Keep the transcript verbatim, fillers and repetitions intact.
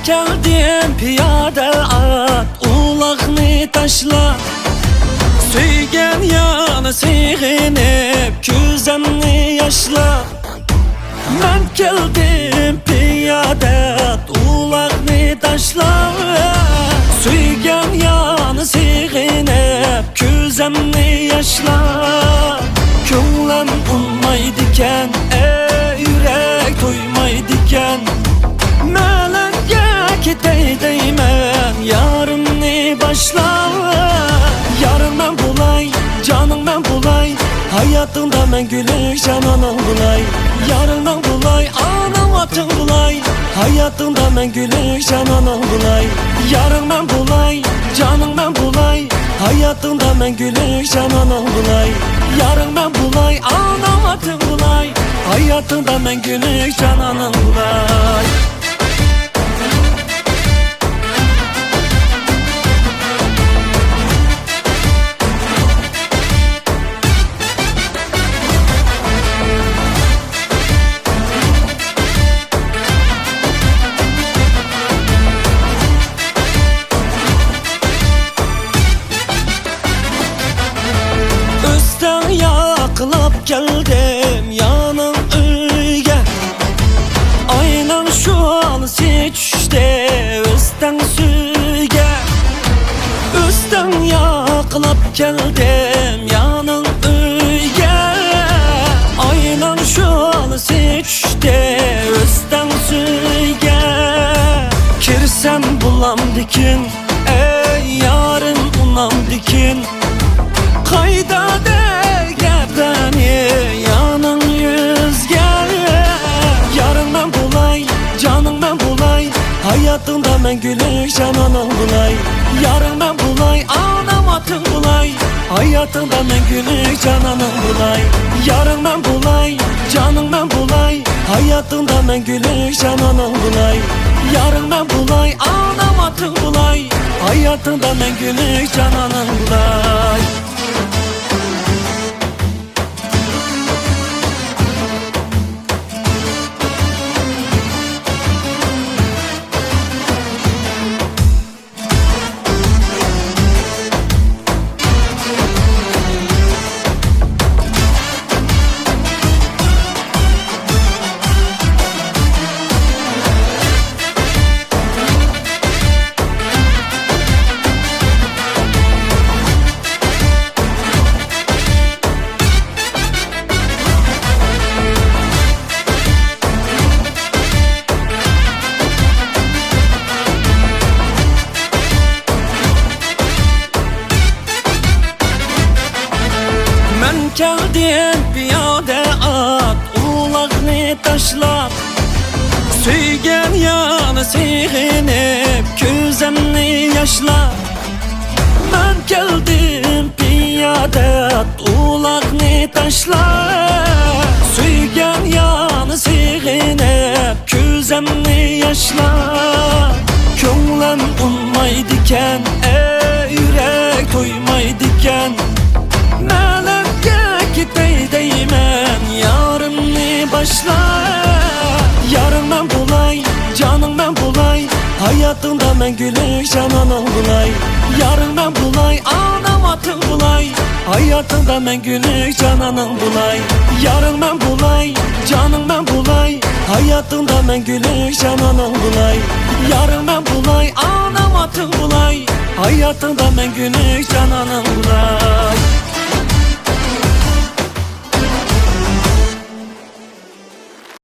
كەلدىم پىيادە ئات ئۇلاغنى تاشلاپ، سۆيگەن يارنى سېغىنىپ كۆزۈمنى ياشلاپ. مەن كەلدىم پىيادە ئات ئۇلاغنى تاشلاپ، سۆيگەن يارنى سېغىنىپ كۆزۈمنى ياشلاپ. كۆڭلۈم ئۇنىمايدىكەن، ئەي يۈرەك تويمايدىكەن، مەلەككە كېتەي دەيمەن يارىمنى باشلاپ. يارىڭ مەن بولاي، جانىڭ مەن بولاي، ھاياتىڭدا مەڭگۈلۈك جانانىڭ بولاي. يارىڭ مەن بولاي، ئاناڭ ئاتىڭ بولاي، ھاياتىڭدا مەڭگۈلۈك جانانىڭ بولاي. يارىڭ مەن بولاي، جانىڭ مەن بولاي، ھاياتىڭدا مەڭگۈلۈك جانانىڭ بولاي. يارىڭ مەن بولاي، ئاناڭ ئاتىڭ بولاي، ھاياتىڭدا مەڭگۈلۈك جانانىڭ بولاي. ئۆستەڭ ياقىلاپ كەلدىم يارنىڭ ئۆيىگە. ئاينىڭ شولىسى چۈشتى ئۆستەڭ سۈيىگە. ئۆستەڭ ياقىلاپ كەلدىم يارنىڭ ئۆيىگە. ئاينىڭ شولىسى چۈشتى ئۆستەڭ سۈيىگە. كىرسەم بولامدىكىن، ئەي يارىم ئۇنامدىكىن، قايدا دەرگە بەنى يارنىڭ يۈزىگە. يارىڭ مەن بولاي، جانىڭ مەن بولاي، ھاياتىڭدا مەڭگۈلۈك جانانىڭ بولاي. يارىڭ مەن بولاي، ئاناڭ ئاتىڭ بولاي، ھاياتىڭدا مەڭگۈلۈك جانانىڭ بولاي. يارىڭ مەن بولاي، جانىڭ مەن بولاي، ھاياتىڭدا مەڭگۈلۈك جانانىڭ بولاي. يارىڭ مەن بولاي، ئاناڭ ئاتىڭ بولاي، ھاياتىڭدا مەڭگۈلۈك جانانىڭ بولاي. مەن كەلدىم پىيادە ئات ئۇلاغنى تاشلاپ، سۆيگەن يارنى سېغىنىپ كۆزۈمنى ياشلاپ. مەن كەلدىم پىيادە ئات ئۇلاغنى تاشلاپ، سۆيگەن يارنى سېغىنىپ كۆزۈمنى ياشلاپ. كۆڭلۈم ئۇنىمايدىكەن، ئەي يۈرەك تويمايدىكەن، مەلەككە كېتەي دەيمەن يارىمنى باشلاپ. يارىڭ مەن بولاي، جانىڭ مەن بولاي، ھاياتىڭدا مەڭگۈلۈك جانانىڭ بولاي. يارىڭ مەن بولاي، ئاناڭ ئاتىڭ بولاي، ھاياتىڭدا مەڭگۈلۈك جانانىڭ بولاي. يارىڭ مەن بولاي، جانىڭ مەن بولاي، ھاياتىڭدا مەڭگۈلۈك جانانىڭ بولاي. يارىڭ مەن بولاي، ئاناڭ ئاتىڭ بولاي، ھاياتىڭدا مەڭگۈلۈك جانانىڭ بولاي.